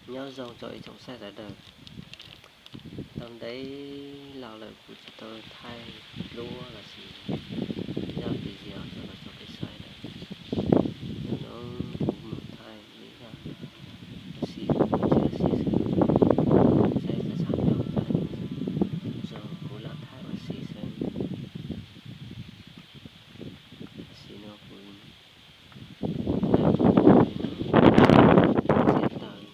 Nyob zoo rau ib tsoom saib sawv daws. Tau ntev los lawm kuv tsis tau thaij duab los sis zaj video rau los rau peb saib lawm. Hnub no kuv mus thaij ib zaj ua si, ua si xwb, saib txham txham nyog thaij zoo kuv lam thaij ua si xwb. Tam sim no kuv thaij li no, txiav taws.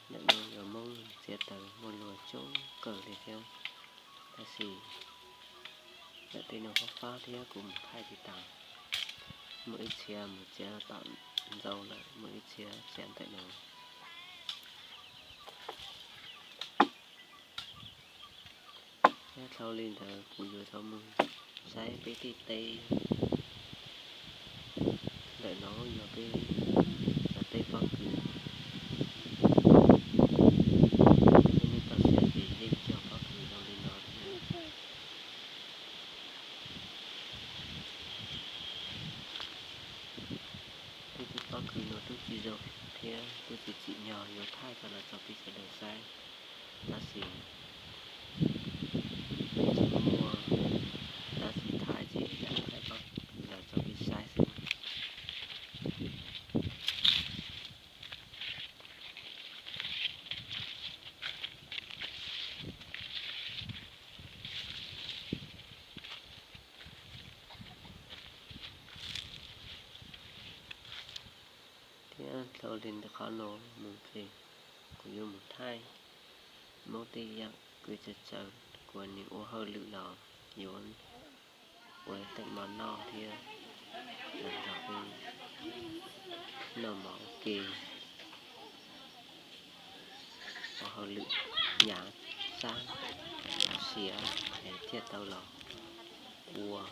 Ntawm no yog Hmoob txiav taws muaj luag coob kawg li thiab, tab sis ntawm tej no fab fab thiab kuv mus thaij tsis tas. Muaj ib txhia mus txiav tom ntxau lawm, muaj ib txhia txiav ntawm no. Thiab dhau li ntawd kuv yuav rov mus saib peb tej teb. Ntawm no yog peb cov teb pob kws. Peb nej tau saib ces yeej cog pob kws zoo li no thiab. Peb tej pob kws no twb tsis zoo thiab twb tsis tsim nyog yuav thaij rau los rau peb sawv daws saib. Tab sis tsis muaj dab tsi thaij ces thaij pob kws los rau peb saib xwb. Thiab dhau li ntawm qhov no mus ces kuv yuav mus thaij Hmoob tej yam kev txawj txawj, kuv nim ua hauj lwm los yuav ua teem mov noj thiab los nrog peb noj mov ua ke, ua hauj lwm hnyav xab siav es thiaj tau los ua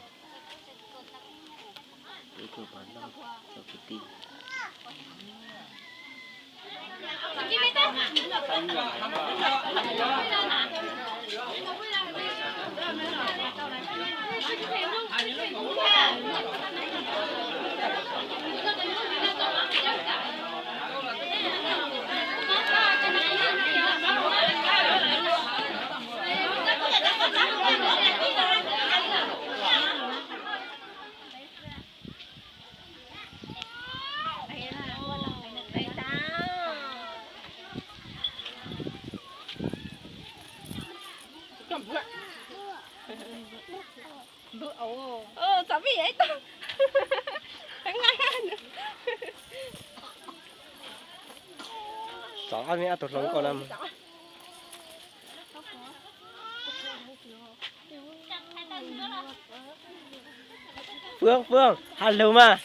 ib tug mov noj rau kwv tij. Txov ob me ob tug hluas nkauj no. Fwj, Fwj, has lug mas.